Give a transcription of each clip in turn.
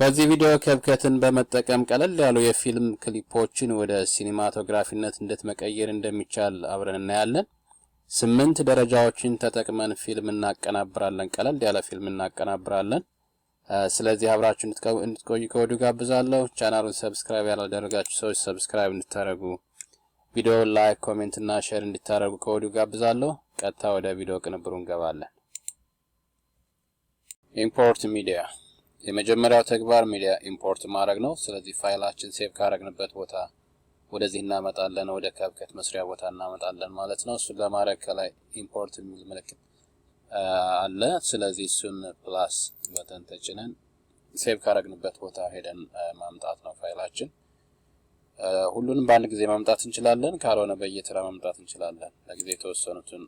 በዚህ ቪዲዮ CapCut ን በመጠቀም ቀለል ያሉ የፊልም ክሊፖችን ወደ cinematography ነት እንዴት መቀየር እንደሚቻል አብረን እናያለን። ስምንት ደረጃዎችን ተጠቅመን ፊልም እናቀናብራለን። ቀለል ያለ ፊልም እናቀናብራለን። ስለዚህ አብራችሁ እንድትቆዩ ከወዲሁ ጋብዛለሁ። ቻናሉን subscribe ያላደረጋችሁ ሰዎች subscribe እንድታደርጉ፣ ቪዲዮውን like፣ comment እና share እንድታደርጉ ከወዲሁ ጋብዛለሁ። ቀጥታ ወደ ቪዲዮ ቅንብሩ እንገባለን። Import media፣ የመጀመሪያው ተግባር media import ማድረግ ነው። ስለዚህ ፋይላችን save ካደረግንበት ቦታ ወደዚህ እናመጣለን፣ ወደ CapCut መስሪያ ቦታ እናመጣለን ማለት ነው። እሱን ለማድረግ ከላይ import የሚል ምልክት አለ። ስለዚህ እሱን plus button ተጭነን save ካደረግንበት ቦታ ሄደን ማምጣት ነው ፋይላችን። ሁሉንም በአንድ ጊዜ ማምጣት እንችላለን፣ ካልሆነ በየተራ ማምጣት እንችላለን። ለጊዜ የተወሰኑትን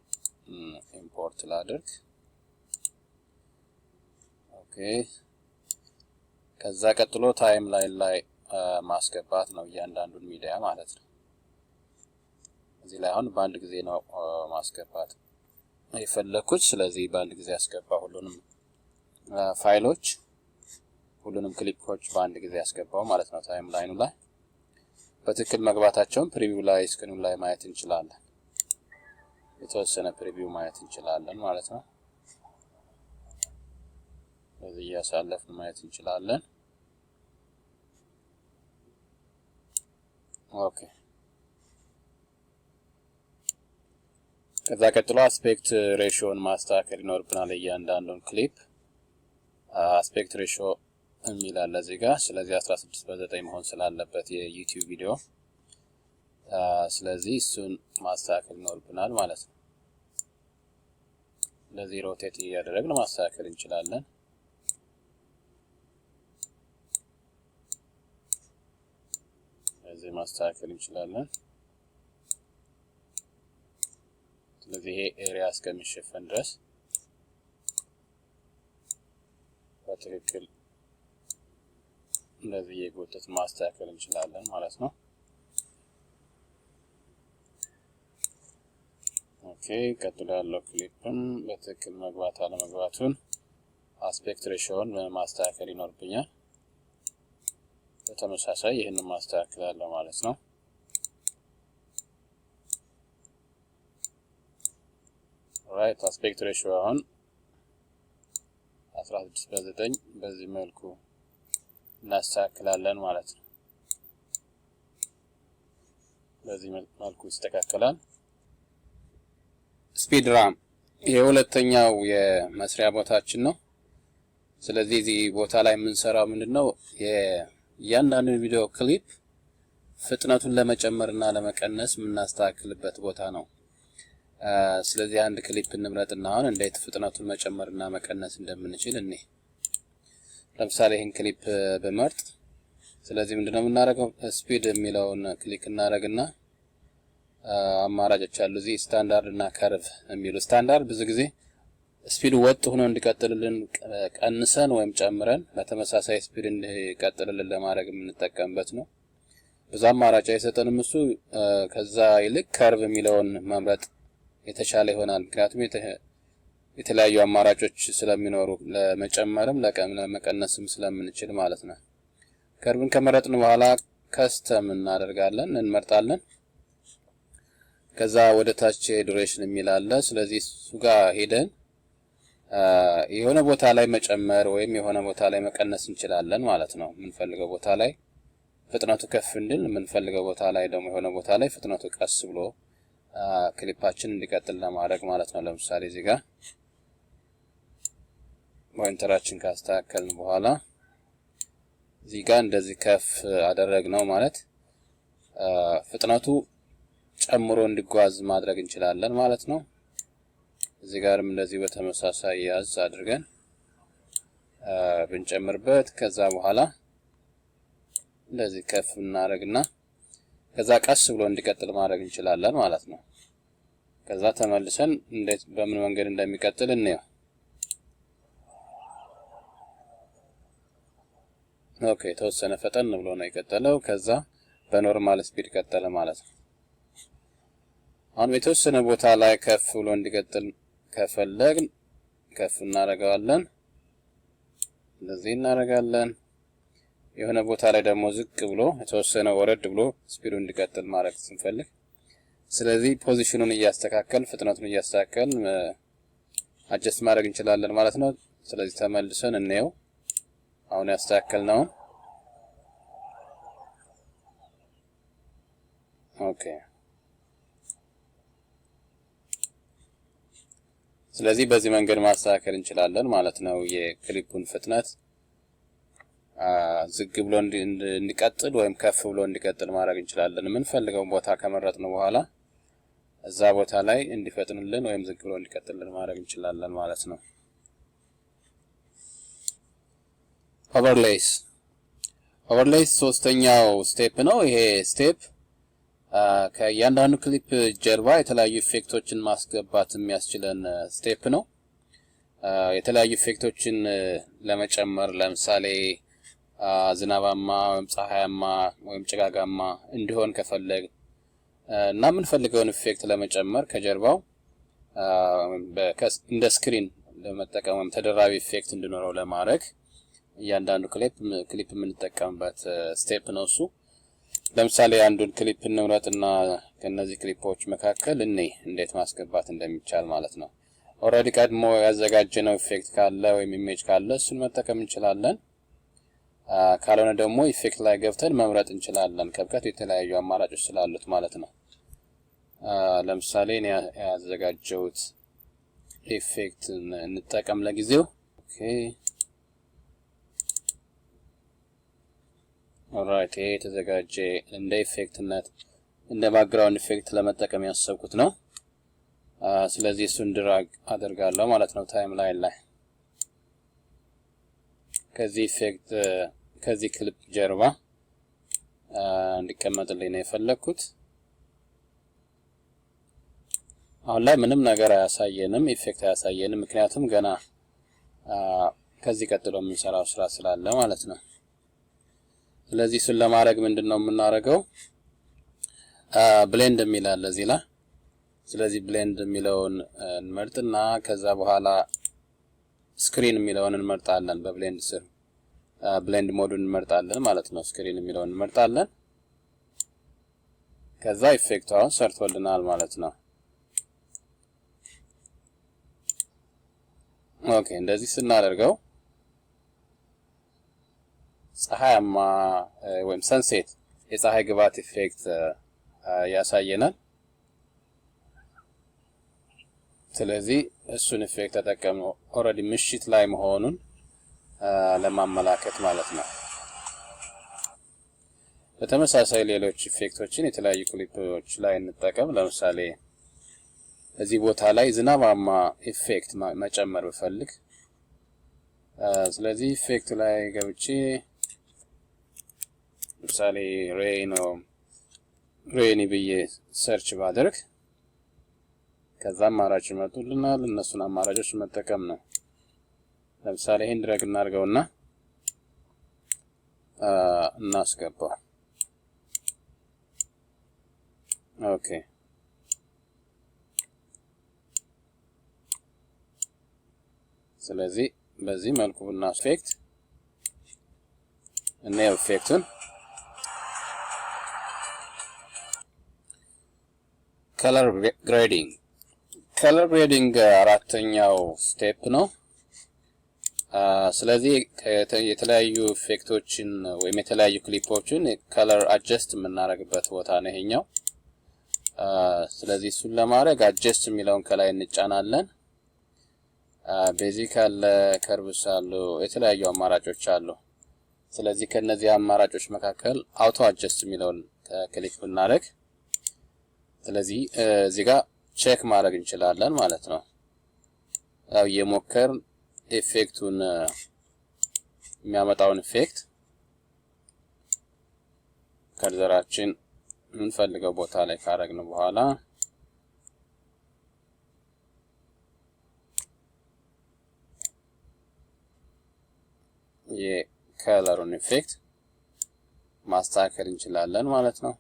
import ላድርግ። Okay፣ ከዛ ቀጥሎ timeline ላይ ማስገባት ነው እያንዳንዱን ሚዲያ ማለት ነው። እዚህ ላይ አሁን በአንድ ጊዜ ነው ማስገባት የፈለኩት። ስለዚህ በአንድ ጊዜ አስገባ ሁሉንም ፋይሎች፣ ሁሉንም ክሊፖች በአንድ ጊዜ ያስገባው ማለት ነው። Timeline ኑ ላይ በትክክል መግባታቸውን preview ላይ screen ኑ ላይ ማየት እንችላለን። የተወሰነ preview ማየት እንችላለን ማለት ነው። በዚህ እያሳለፍን ማየት እንችላለን። Okay፣ ከዛ ቀጥሎ aspect ratio ን ማስተካከል ይኖርብናል። እያንዳንዱን clip aspect ratio የሚል አለ እዚህ ጋር። ስለዚህ 16 በ9 መሆን ስላለበት የ YouTube ቪዲዮ፣ ስለዚህ እሱን ማስተካከል ይኖርብናል ማለት ነው። እንደዚህ rotate እያደረግን ማስተካከል እንችላለን። እዚህ ማስተካከል እንችላለን። ስለዚህ ይሄ area እስከሚሸፈን ድረስ በትክክል እንደዚህ እየጎተትን ማስተካከል እንችላለን ማለት ነው። Okay፣ ቀጥሎ ያለው ክሊፕን በትክክል መግባት አለመግባቱን aspect ratio ን ማስተካከል ይኖርብኛል። በተመሳሳይ ይህንን ማስተካከላለሁ ማለት ነው። Right፣ aspect ratio አሁን 16 በ9 በዚህ መልኩ እናስተካክላለን ማለት ነው። በዚህ መልኩ ይስተካከላል። Speed ramp የሁለተኛው የመስሪያ ቦታችን ነው። ስለዚህ እዚህ ቦታ ላይ የምንሰራው ምንድነው? የእያንዳንዱን ቪዲዮ ክሊፕ ፍጥነቱን ለመጨመርና ለመቀነስ የምናስተካክልበት ቦታ ነው። ስለዚህ አንድ ክሊፕ እንምረጥና አሁን እንዴት ፍጥነቱን መጨመርና መቀነስ እንደምንችል እኔ ለምሳሌ ይህን ክሊፕ ብመርጥ፣ ስለዚህ ምንድነው የምናደርገው? Speed የሚለውን click እናደርግና አማራጮች አሉ እዚህ ስታንዳርድ እና curve የሚሉ። ስታንዳርድ ብዙ ጊዜ speed ኡ ወጥ ሆኖ እንዲቀጥልልን ቀንሰን ወይም ጨምረን በተመሳሳይ speed እንዲቀጥልልን ለማድረግ የምንጠቀምበት ነው። ብዙ አማራጭ አይሰጠንም እሱ። ከዛ ይልቅ curve የሚለውን መምረጥ የተሻለ ይሆናል። ምክንያቱም የተለያዩ አማራጮች ስለሚኖሩ ለመጨመርም ለመቀነስም ስለምንችል ማለት ነው። Curve ን ከመረጥን በኋላ custom እናደርጋለን፣ እንመርጣለን። ከዛ ወደ ታች duration የሚል አለ። ስለዚህ እሱ ጋር ሄደን የሆነ ቦታ ላይ መጨመር ወይም የሆነ ቦታ ላይ መቀነስ እንችላለን ማለት ነው። የምንፈልገው ቦታ ላይ ፍጥነቱ ከፍ እንዲል፣ የምንፈልገው ቦታ ላይ ደግሞ የሆነ ቦታ ላይ ፍጥነቱ ቀስ ብሎ ክሊፓችን እንዲቀጥል ለማድረግ ማለት ነው። ለምሳሌ እዚህ ጋር pointer ኣችን ካስተካከልን በኋላ እዚህ ጋር እንደዚህ ከፍ አደረግነው ማለት ፍጥነቱ ጨምሮ እንዲጓዝ ማድረግ እንችላለን ማለት ነው። እዚህ ጋርም እንደዚህ በተመሳሳይ ያዝ አድርገን ብንጨምርበት ከዛ በኋላ እንደዚህ ከፍ እናደርግና ከዛ ቀስ ብሎ እንዲቀጥል ማድረግ እንችላለን ማለት ነው። ከዛ ተመልሰን እንዴት በምን መንገድ እንደሚቀጥል እንየው። Okay፣ የተወሰነ ፈጠን ብሎ ነው የቀጠለው። ከዛ በ normal speed ቀጠለ ማለት ነው። አሁን የተወሰነ ቦታ ላይ ከፍ ብሎ እንዲቀጥል ከፈለግን ከፍ እናደርገዋለን። እንደዚህ እናደርጋለን። የሆነ ቦታ ላይ ደግሞ ዝቅ ብሎ የተወሰነ ወረድ ብሎ speed ኡ እንዲቀጥል ማድረግ ስንፈልግ፣ ስለዚህ position ኑን እያስተካከል፣ ፍጥነቱን እያስተካከል adjust ማድረግ እንችላለን ማለት ነው። ስለዚህ ተመልሰን እንየው አሁን ያስተካከልነውን። Okay፣ ስለዚህ በዚህ መንገድ ማስተካከል እንችላለን ማለት ነው። የክሊፑን ፍጥነት ዝግ ብሎ እንዲቀጥል ወይም ከፍ ብሎ እንዲቀጥል ማድረግ እንችላለን። የምንፈልገውን ቦታ ከመረጥን በኋላ እዛ ቦታ ላይ እንዲፈጥንልን ወይም ዝግ ብሎ እንዲቀጥልልን ማድረግ እንችላለን ማለት ነው። Overlays። Overlays ሶስተኛው step ነው። ይሄ step ከእያንዳንዱ ክሊፕ ጀርባ የተለያዩ effect ኦችን ማስገባት የሚያስችለን step ነው። የተለያዩ effect ኦችን ለመጨመር፣ ለምሳሌ ዝናባማ ወይም ፀሐያማ ወይም ጭጋጋማ እንዲሆን ከፈለግ እና የምንፈልገውን effect ለመጨመር ከጀርባው እንደ screen ለመጠቀም ወይም ተደራቢ effect እንዲኖረው ለማድረግ እያንዳንዱ ክሊፕ የምንጠቀምበት step ነው እሱ። ለምሳሌ አንዱን ክሊፕ እንምረጥና ከነዚህ ክሊፖች መካከል እኔ እንዴት ማስገባት እንደሚቻል ማለት ነው። Already ቀድሞ ያዘጋጀነው effect ካለ ወይም image ካለ እሱን መጠቀም እንችላለን። ካልሆነ ደግሞ effect ላይ ገብተን መምረጥ እንችላለን። CapCut የተለያዩ አማራጮች ስላሉት ማለት ነው። ለምሳሌ እኔ ያዘጋጀሁት effect እንጠቀም ለጊዜው። Okay, alright፣ ይሄ የተዘጋጀ እንደ effect ነት እንደ background effect ለመጠቀም ያሰብኩት ነው። ስለዚህ እሱን drag አደርጋለሁ ማለት ነው timeline ላይ ከዚህ effect ከዚህ ክሊፕ ጀርባ እንዲቀመጥልኝ ነው የፈለግኩት። አሁን ላይ ምንም ነገር አያሳየንም፣ effect አያሳየንም። ምክንያቱም ገና ከዚህ ቀጥሎ የምንሰራው ስራ ስላለ ማለት ነው። ስለዚህ እሱን ለማድረግ ምንድን ነው የምናደርገው? Blend የሚል አለ እዚህ ላይ። ስለዚህ blend የሚለውን እንመርጥና ከዛ በኋላ screen የሚለውን እንመርጣለን። በ blend ስር blend mode ኡን እንመርጣለን ማለት ነው። Screen የሚለውን እንመርጣለን። ከዛ effect ኡ አሁን ሰርቶልናል ማለት ነው። Okay፣ እንደዚህ ስናደርገው ፀሐያማ ወይም sunset የፀሐይ ግባት effect ያሳየናል። ስለዚህ እሱን effect ተጠቀምነው already ምሽት ላይ መሆኑን ለማመላከት ማለት ነው። በተመሳሳይ ሌሎች effect ኦችን የተለያዩ ክሊፖች ላይ እንጠቀም። ለምሳሌ እዚህ ቦታ ላይ ዝናባማ effect መጨመር ብፈልግ፣ ስለዚህ effect ላይ ገብቼ ለምሳሌ rain rainy ብዬ search ባደርግ ከዛ አማራጭ ይመጡልናል። እነሱን አማራጮች መጠቀም ነው። ለምሳሌ ይህን drag እናድርገውና እናስገባው። Okay፣ ስለዚህ በዚህ መልኩ ብና effect እናየው effect ኡን። Color grading። Color grading አራተኛው step ነው። ስለዚህ የተለያዩ effect ኦችን ወይም የተለያዩ clip ኦችን color adjust የምናደርግበት ቦታ ነው ይሄኛው። ስለዚህ እሱን ለማድረግ adjust የሚለውን ከላይ እንጫናለን። Basic አለ፣ curves አሉ፣ የተለያዩ አማራጮች አሉ። ስለዚህ ከነዚህ አማራጮች መካከል auto adjust የሚለውን click ብናደርግ፣ ስለዚህ እዚህ ጋር check ማድረግ እንችላለን ማለት ነው። ያው እየሞከርን effect ኡን የሚያመጣውን effect cursor ኣችን የምንፈልገው ቦታ ላይ ካረግን በኋላ የ color ኡን effect ማስተካከል እንችላለን ማለት ነው።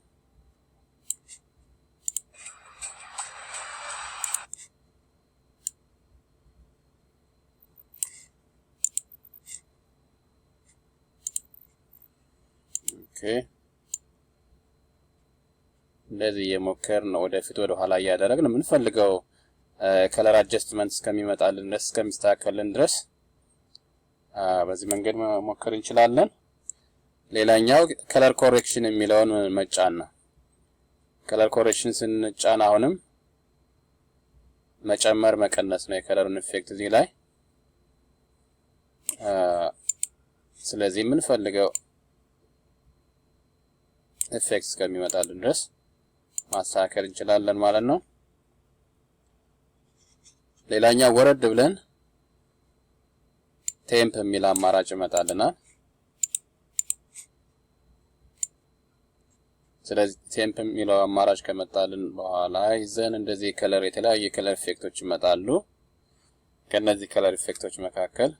Okay፣ እንደዚህ እየሞከርን ወደፊት ወደ ኋላ እያደረግን የምንፈልገው color adjustment እስከሚመጣልን ድረስ፣ እስከሚስተካከልን ድረስ በዚህ መንገድ መሞከር እንችላለን። ሌላኛው color correction የሚለውን መጫን ነው። Color correction ስንጫን አሁንም መጨመር መቀነስ ነው የ color ኡን effect እዚህ ላይ። ስለዚህ የምንፈልገው effect እስከሚመጣልን ድረስ ማስተካከል እንችላለን ማለት ነው። ሌላኛው ወረድ ብለን temp የሚል አማራጭ ይመጣልናል። ስለዚህ temp የሚለው አማራጭ ከመጣልን በኋላ ይዘን እንደዚህ color የተለያዩ የ color effect ኦች ይመጣሉ። ከነዚህ color effect ኦች መካከል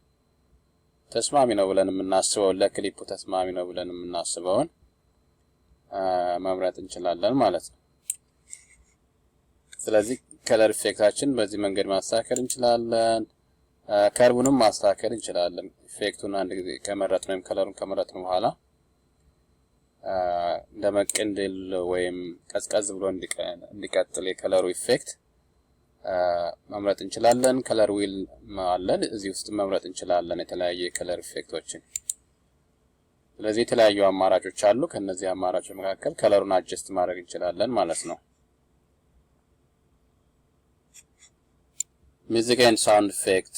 ተስማሚ ነው ብለን የምናስበውን፣ ለክሊፑ ተስማሚ ነው ብለን የምናስበውን መምረጥ እንችላለን ማለት ነው። ስለዚህ color effect ኣችን በዚህ መንገድ ማስተካከል እንችላለን። Curve ኡንም ማስተካከል እንችላለን። Effect ኡን አንድ ጊዜ ከመረጥን ወይም color ኡን ከመረጥን በኋላ ደመቅ እንዲል ወይም ቀዝቀዝ ብሎ እንዲቀጥል የ color ኡ effect መምረጥ እንችላለን። Color wheel አለን፣ እዚህ ውስጥ መምረጥ እንችላለን የተለያዩ የ color effect ኦችን። ስለዚህ የተለያዩ አማራጮች አሉ። ከነዚህ አማራጮች መካከል color ኡን adjust ማድረግ እንችላለን ማለት ነው። Music and sound effect፣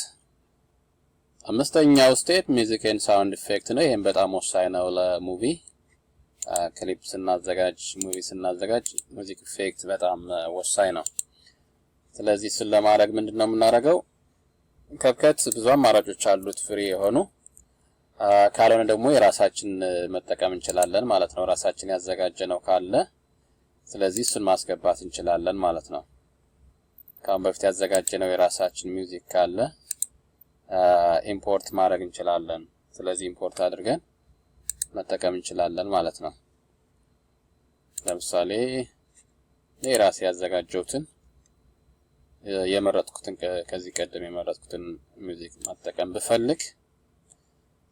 አምስተኛው step music and sound effect ነው። ይህም በጣም ወሳኝ ነው ለ movie clip ስናዘጋጅ፣ movie ስናዘጋጅ music effect በጣም ወሳኝ ነው። ስለዚህ እሱን ለማድረግ ምንድን ነው የምናደርገው? CapCut ብዙ አማራጮች አሉት free የሆኑ፣ ካልሆነ ደግሞ የራሳችን መጠቀም እንችላለን ማለት ነው። ራሳችን ያዘጋጀነው ካለ ስለዚህ እሱን ማስገባት እንችላለን ማለት ነው። ከአሁን በፊት ያዘጋጀነው የራሳችን music ካለ import ማድረግ እንችላለን። ስለዚህ import አድርገን መጠቀም እንችላለን ማለት ነው። ለምሳሌ እኔ ራሴ ያዘጋጀሁትን፣ የመረጥኩትን፣ ከዚህ ቀደም የመረጥኩትን music መጠቀም ብፈልግ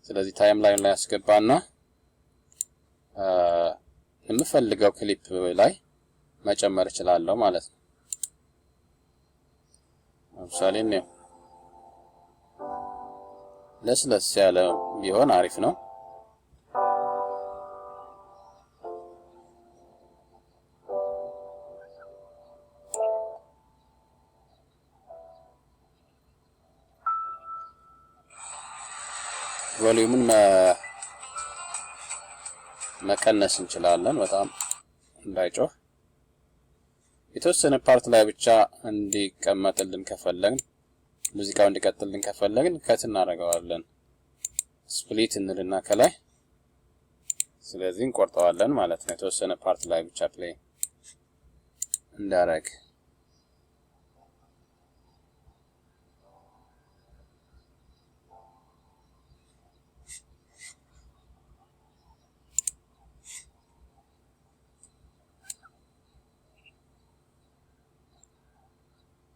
ስለዚህ timeline ላይ አስገባና የምፈልገው ክሊፕ ላይ መጨመር እችላለሁ ማለት ነው። ለምሳሌ እኔ ለስለስ ያለ ቢሆን አሪፍ ነው። Volume ን መቀነስ እንችላለን፣ በጣም እንዳይጮህ። የተወሰነ part ላይ ብቻ እንዲቀመጥልን ከፈለግን፣ ሙዚቃው እንዲቀጥልልን ከፈለግን cut እናደርገዋለን። Split እንልና ከላይ ስለዚህ እንቆርጠዋለን ማለት ነው። የተወሰነ part ላይ ብቻ play እንዳረግ።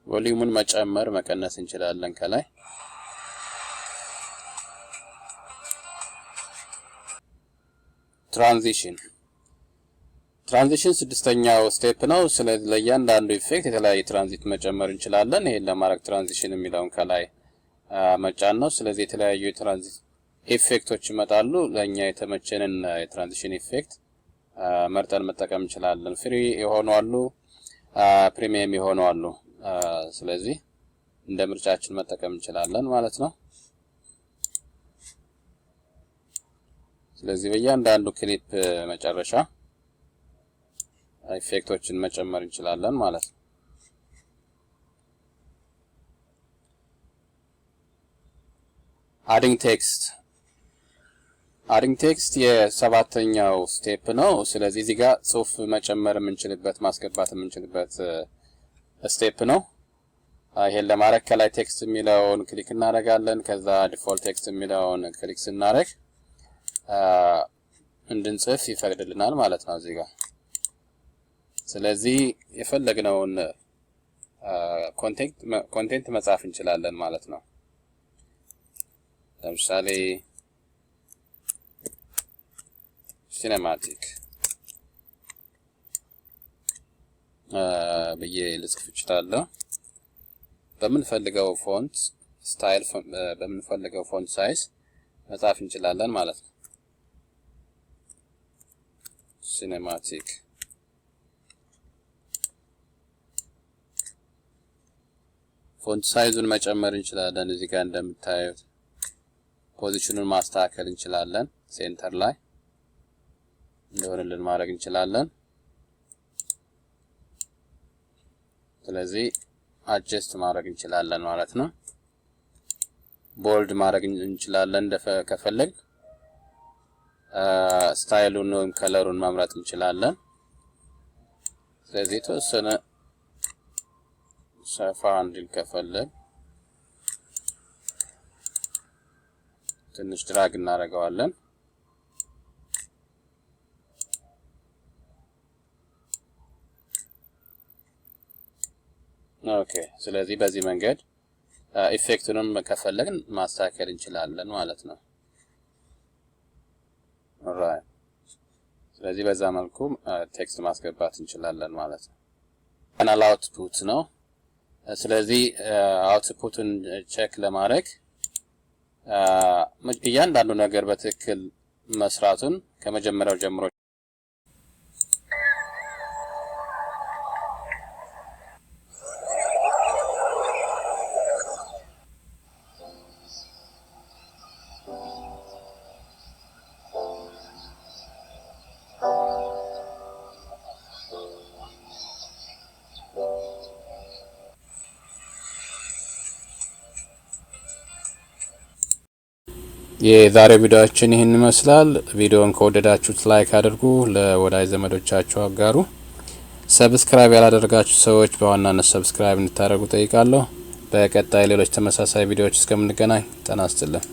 Volume ኡን መጨመር መቀነስ እንችላለን ከላይ። Transition፣ transition ስድስተኛው step ነው። ስለዚህ ለእያንዳንዱ effect የተለያየ transition መጨመር እንችላለን። ይሄን ለማድረግ transition የሚለውን ከላይ መጫን ነው። ስለዚህ የተለያዩ የ transition effect ኦች ይመጣሉ። ለእኛ የተመቸንን የ transition effect መርጠን መጠቀም እንችላለን። Free የሆኑ አሉ፣ premium የሆኑ አሉ። ስለዚህ እንደ ምርጫችን መጠቀም እንችላለን ማለት ነው። ስለዚህ በእያንዳንዱ ክሊፕ መጨረሻ effect ኦችን መጨመር እንችላለን ማለት ነው። Adding text፣ adding text የሰባተኛው step ነው። ስለዚህ እዚህ ጋር ጽሁፍ መጨመር የምንችልበት፣ ማስገባት የምንችልበት step ነው። ይሄን ለማድረግ ከላይ text የሚለውን click እናደርጋለን። ከዛ default text የሚለውን click ስናደርግ እንድንጽፍ ይፈቅድልናል ማለት ነው እዚህ ጋር። ስለዚህ የፈለግነውን content መጻፍ እንችላለን ማለት ነው። ለምሳሌ Cinematic ብዬ ልጽፍ እችላለሁ። በምንፈልገው font style፣ በምንፈልገው font size መጻፍ እንችላለን ማለት ነው። Cinematic font size ኡን መጨመር እንችላለን። እዚህ ጋር እንደምታዩት position ኑን ማስተካከል እንችላለን። Center ላይ እንደሆነልን ማድረግ እንችላለን። ስለዚህ adjust ማድረግ እንችላለን ማለት ነው። Bold ማድረግ እንችላለን ከፈለግ፣ style ኡን ወይም color ኡን መምረጥ እንችላለን። ስለዚህ የተወሰነ ሰፋ እንዲል ከፈለግ ትንሽ drag እናደርገዋለን። Okay፣ ስለዚህ በዚህ መንገድ effect ኡንም ከፈለግን ማስተካከል እንችላለን ማለት ነው። Alright፣ ስለዚህ በዛ መልኩ text ማስገባት እንችላለን ማለት ነው። Final output ነው። ስለዚህ output ኡን check ለማድረግ እያንዳንዱ ነገር በትክክል መስራቱን ከመጀመሪያው ጀምሮ የዛሬው ቪዲዮአችን ይህን ይመስላል። ቪዲዮውን ከወደዳችሁት like አድርጉ፣ ለወዳጅ ዘመዶቻችሁ አጋሩ። Subscribe ያላደረጋችሁ ሰዎች በዋናነት subscribe እንድታደርጉ ጠይቃለሁ። በቀጣይ ሌሎች ተመሳሳይ ቪዲዮዎች እስከምንገናኝ ጤና ይስጥልን።